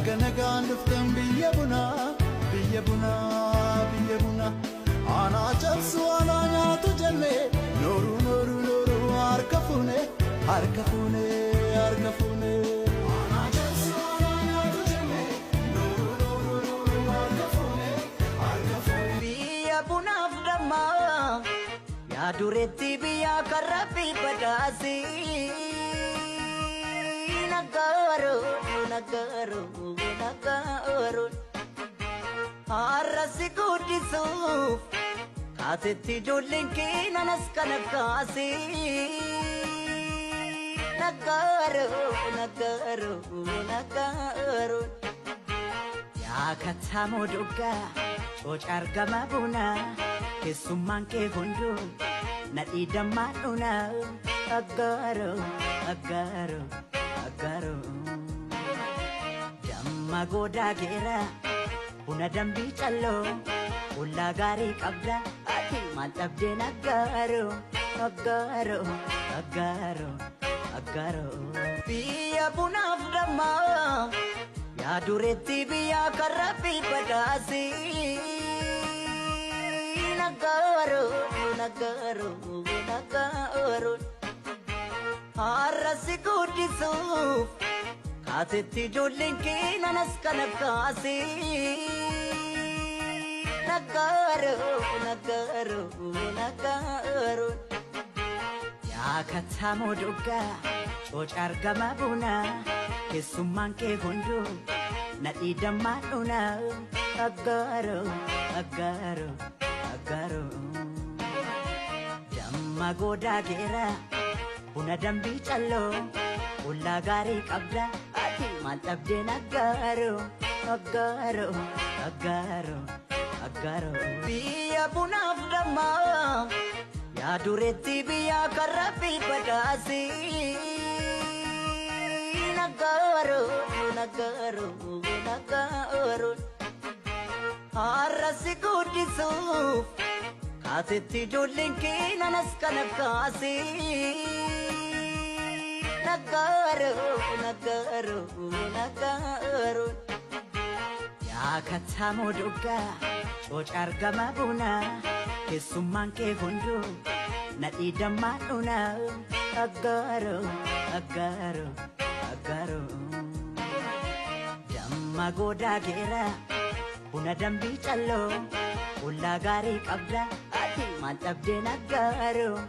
Baga nagaan dhuftan biyya bunaa, biyya bunaa, biyya bunaa. Aanaa cabsu aanaa nyaatu jenne, nooruu nooruu nooruu harka fuune, harka fuune, harka fuune. Aanaa cabsu aanaa nyaatu jenne, nooruu nooruu nooruu harka fuune, harka fuune. Biyya bunaaf dammaa, yaa dureetti biyya karra fi badhaasi. Nagaaroo, nagaaroo, nagaaroo. Har'a si guddisuuf kaasetti ijoolleen keenanas kana kaase. Nagaaroo, nagaaroo, nagaaroo. Yaa kattaamoo doggaa, cooca argama bunaa, keessummaan kee hunduu nadhii dammaa dhunaa. Aggaaroo, aggaaroo, aggaaroo. Damma goodaa geera, buna dambii calloo, ollaa gaarii qabda, ati maal dhabdeen aggaaroo, aggaaroo, aggaaroo, aggaaroo. Biyya bunaaf dammaa, yaa dureetti biyya karra fi badhaasi. Nagaaroo, nagaaroo, nagaaroo. Har'a si guddisuuf kaasetti ijoolleen keenanas kana kaase. Nagaaroo, nagaaroo, nagaaroo. Yaa kattaamoo doggaa, cooca argama bunaa, keessummaan kee hunduu nadhii dammaa dhunaa. Aggaaroo, aggaaroo, aggaaroo. Damma goodaa geera, buna dambii calloo, ollaa gaarii qabda, ati maal dhabdeen aggaaroo, aggaaroo, aggaaroo, aggaaroo. Biyya bunaaf dammaa, yaa dureetti biyya karra fi badhaasi. Nagaaroo, nagaaroo, nagaaroo. Har'a si guddisuuf kaasetti ijoolleen keenanas kana kaase. Nagaaroo, nagaaroo, nagaaroo. Yaa kattaamoo doggaa, cooca argama bunaa, keessummaan kee hunduu nadhii dammaa dhunaa. Aggaaroo, aggaaroo, aggaaroo. Damma goodaa geera, buna dambii calloo, ollaa gaarii qabda, ati maal dhabdeen aggaaroo.